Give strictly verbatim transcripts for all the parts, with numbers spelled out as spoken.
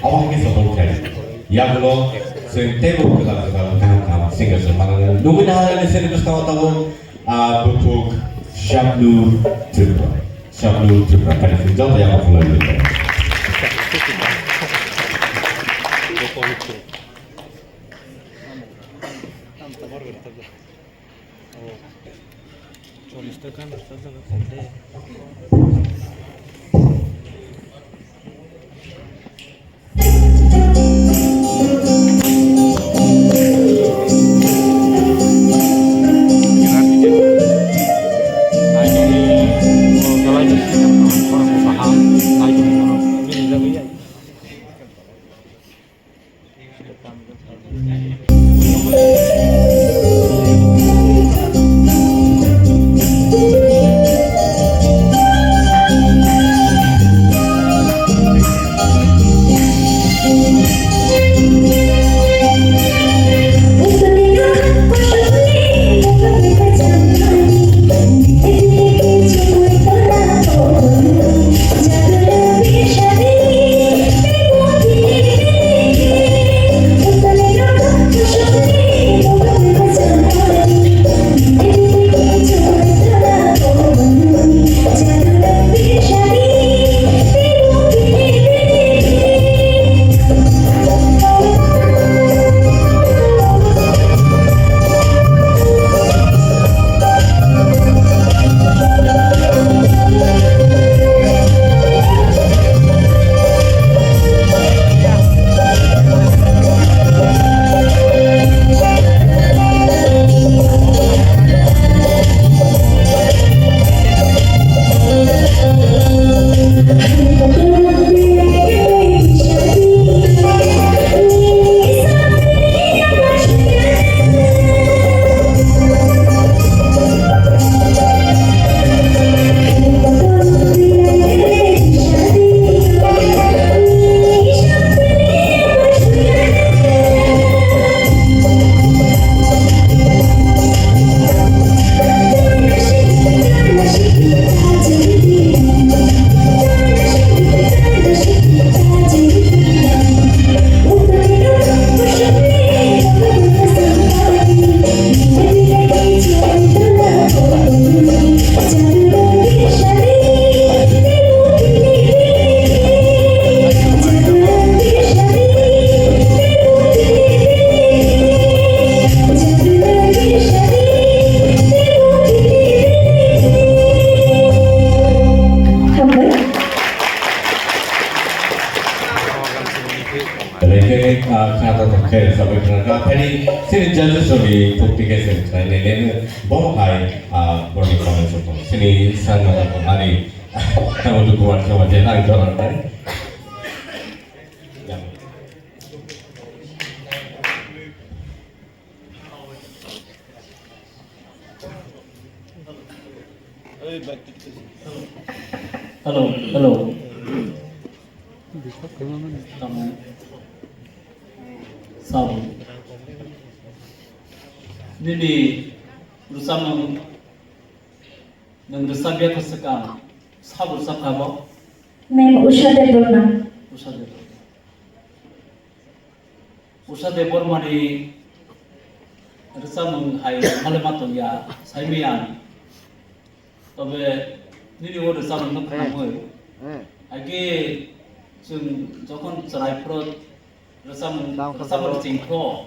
Abo hai khe support khlai. Yagulo chwng teibo kwtal kwtal kaham kaham singer se manana. Nugwi naharani sini bwskango tabuk, ah, buphuk Shabnur Tripura. Shabnur Tripura. Kani sini joto yago phunai. Reke, ah, khata to khe sabai khana ka phani sini judges rokni thukti khe sini khlai nai le bo hai, ah, borni comment rok sini sana ko hari tamo tu kuat sama je hai to hai. Hello, hello. Tamo. Sabo. Nini rwchapmung nwng rwchapya kha swkang. Sabo rwchapkha bo? Name Usha Debbarma. Usha Debbarma. Usha Debbarmani rwchapmung hai male ma tongya, saimaya ang. Tobe nini o rwchapmung no khnamwi, hmm, age chwng jokhon chwrai phuru rwchapmung, rwchapmung chengkho,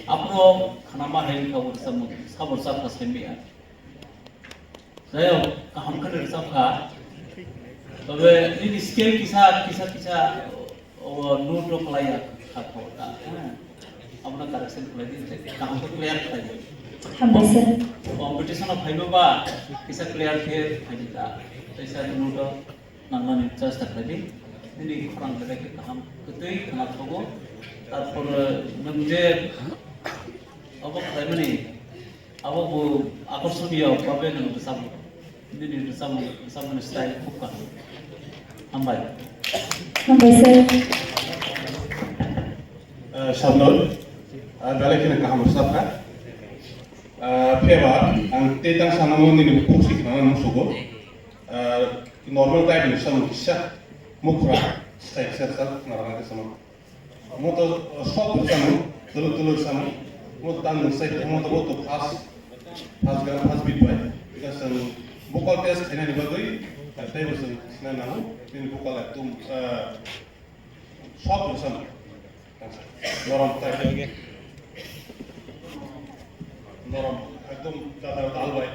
aphuru khnama hai wngkha o rwchapmung, sabo rwchapkha saimaya. Jai hok, kaham khe rwchapkha. Tobe nini scale kisa, kisa, kisa, o, note rok khlai ya kha kho da. Abono correction khlai di, kaham khe clear khlai di. Hambai sir. Competition o phaiba ba, kisa clear khe phai di da. Teisa note o nangnani chesta khlai di. Nini khorang belai khe kaham, kwtwi khna thogo. Tarpor nwng je obo khlaimani, abo bo akorsoniyo babe nwng rwchapmung. Nini rwchapmung, rwchapmani style khub kaham. Hambai. Hambai sir. Eh, Shabnur, ah, belai kheno kaham rwchapkha. Ah, phiya ba ang tei tang sanamo nini bukhuk si khnana musugo. Ah, normal type ni samung kisa mukhra. Sai sir sir narang ke sama. Mo to sok sama, tulu tulu sama. Mo tan sai mo to mo to fast, fast gan fast beat bai. Because vocal test khaina ni bagwi, tai bo sing sinai nango. Tin vocal ekdom sok sama. Norom tai. Norom ekdom jadar dal bai.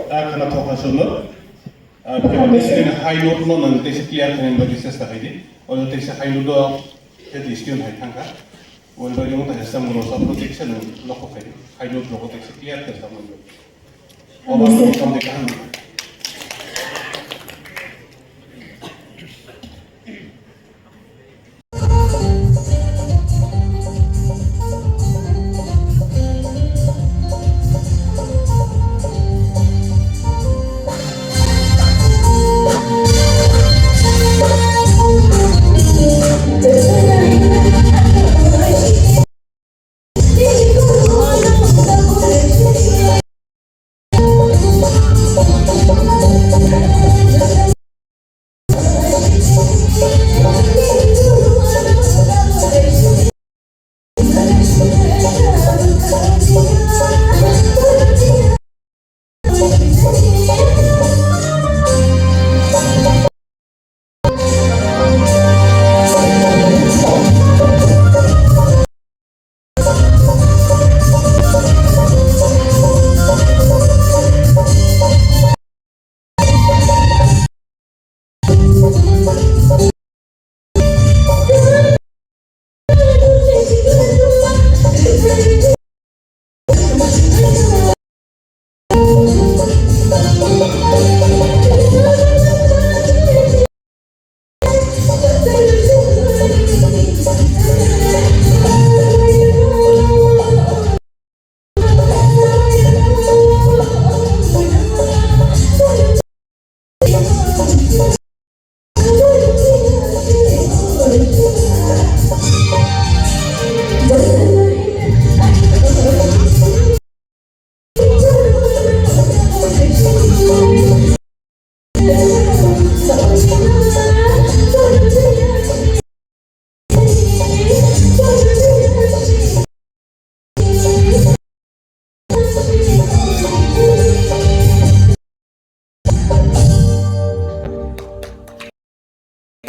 Ah, khana thokha suno. Ah, phiya tei sini high note no nang tei se clear khaina bagwi chesta khaidi. Odo tei se high note o tei student hai thangkha. Obo bagwi wngkha se samung rok sab tei se nang nokho khaidi. High note rok tei se clear khe samung rok. Obo samung kaham.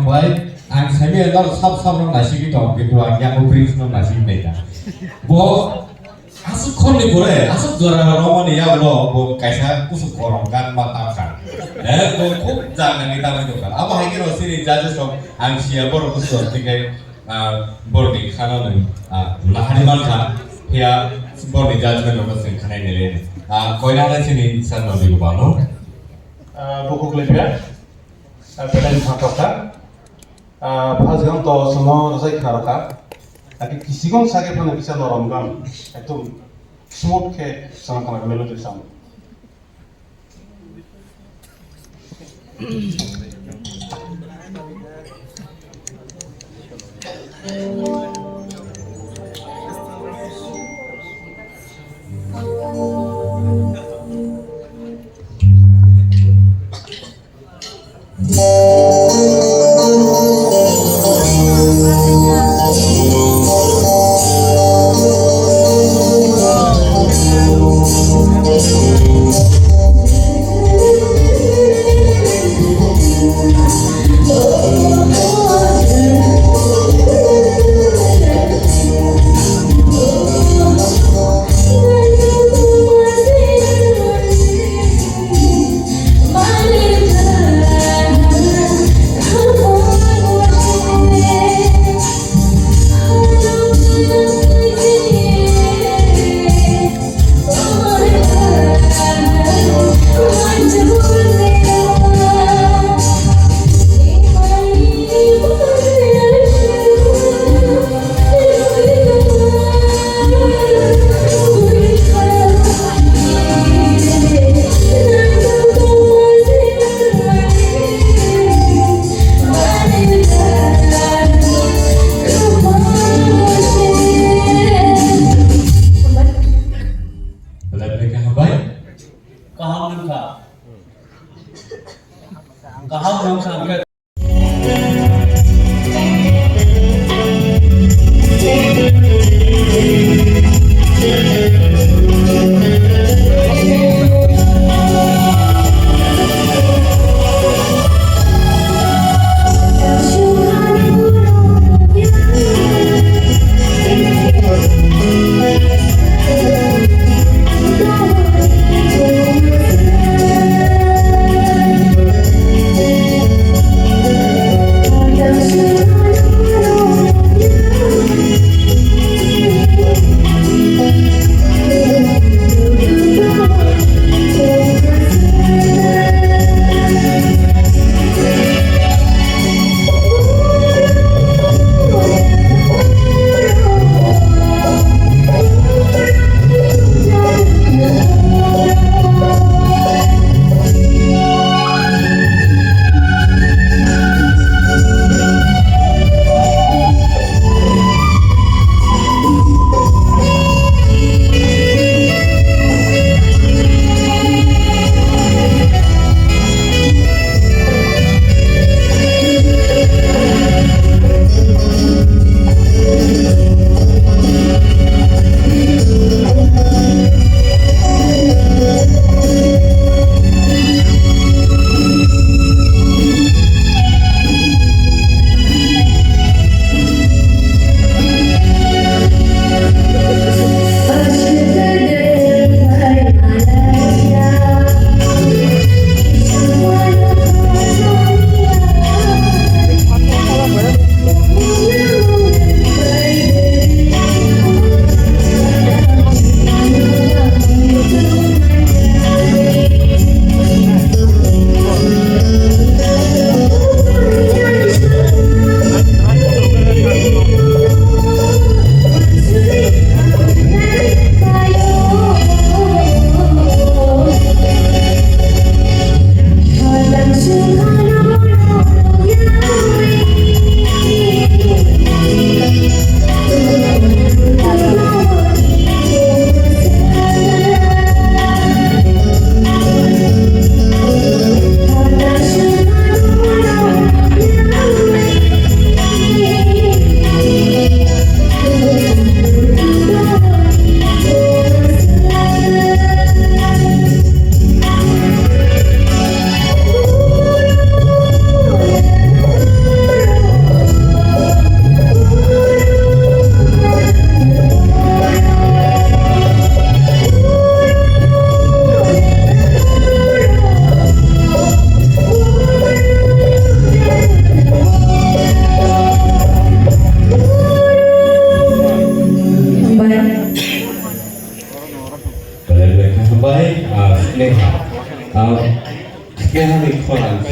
Bai, ang sabi norok sab sab rok naisingwi tongo, kintu ang yakung Prince no naisingwi naikha. Bo aswk khorni pore, aswk jora romani yagulo bo kaisa kusuk korom gan ma tamkha. Eh, bo khub jagani tangwi tongkha. Abo hai khe rw sini judges rok ang siya borok bwswk twi khe, ah, borokni khana nung, ah, nahari mankha, phiya borokni judgment rokno chwng khanai nai le. Ah, koina nai sini sir no digo bano. Ah, bukhuk lepya, ah, belai thangthok kha. Ah, phajwng to sono rwchai khna rwkha. Aki kisikon sake phano kisa norom gan. Ekdom smooth khe sono khna melody sound.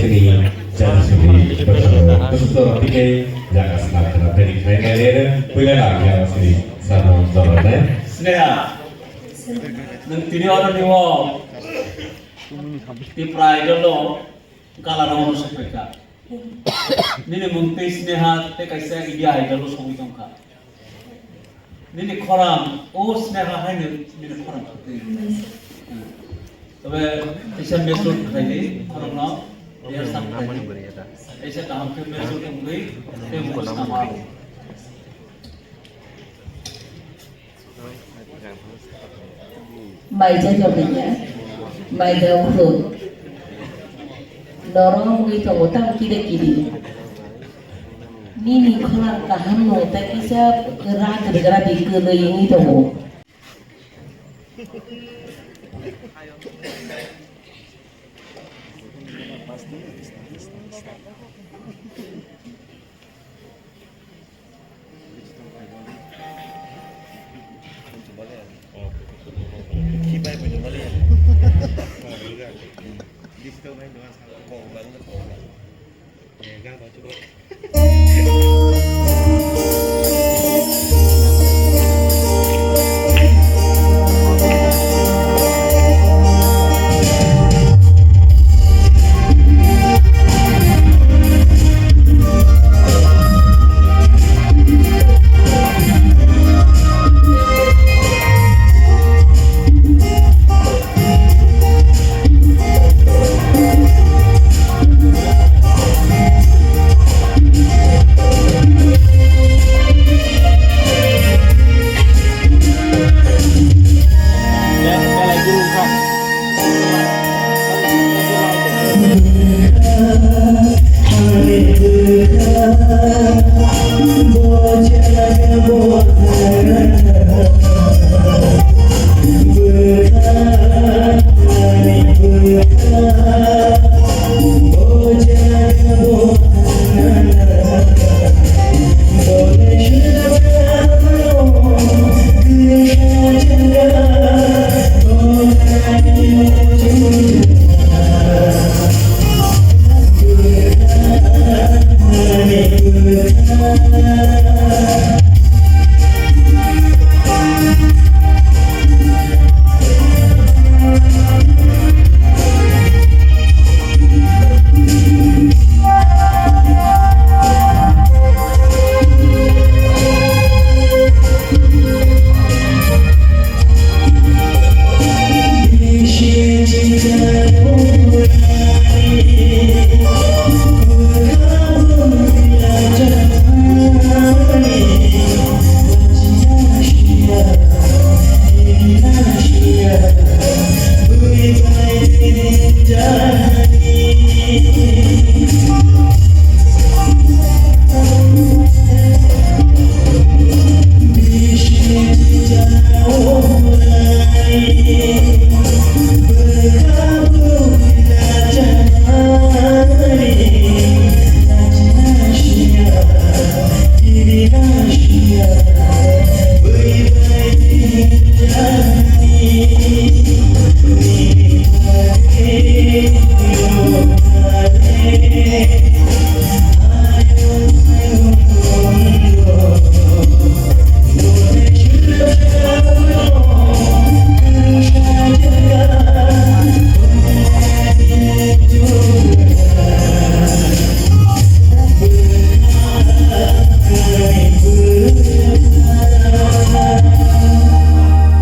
Tini jani suri bwskango kusuk toro tike jaga swnam khna tini khlai nai rene puila nang ya suri sarno jora nai. Sneha, nwng tini oro ni o Tipra Idol o gala round o sokphaikha. Nini mung tei Sneha tei kaisa India Idol o sogwi tongkha. Nini khorang, o Sneha haino nini khorang kwtwi. Tobe kaisa message khaidi khorang no, dia sak khaidi. Kaisa kaham khe message wngwi tei mung swnama. Maija jogwya, maija ulo. Norok wngwi tongo tamo kide kide. Nini khorang kaham no tei kisa rak rwgra di kwrwi wngwi tongo. Thank you.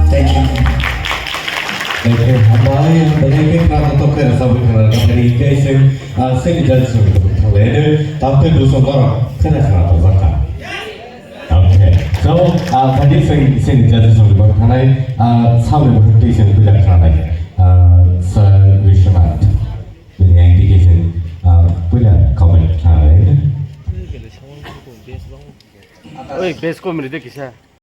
Thank you. Hambai, hambai, ke kra to khe rasa bu kra, kra ni ke se, ah, se ni jan se bu thale ne, tam te du so kara, khe na kra to baka. Okay. So, ah, thank you, sing, sing, judges of the Bharat Thanai, ah, sawi bhakti sing puja khanai, ah, Sir Vishwanath. Bini ang digi sing, ah, puja comment khanai. Oi, base ko mri de kisa.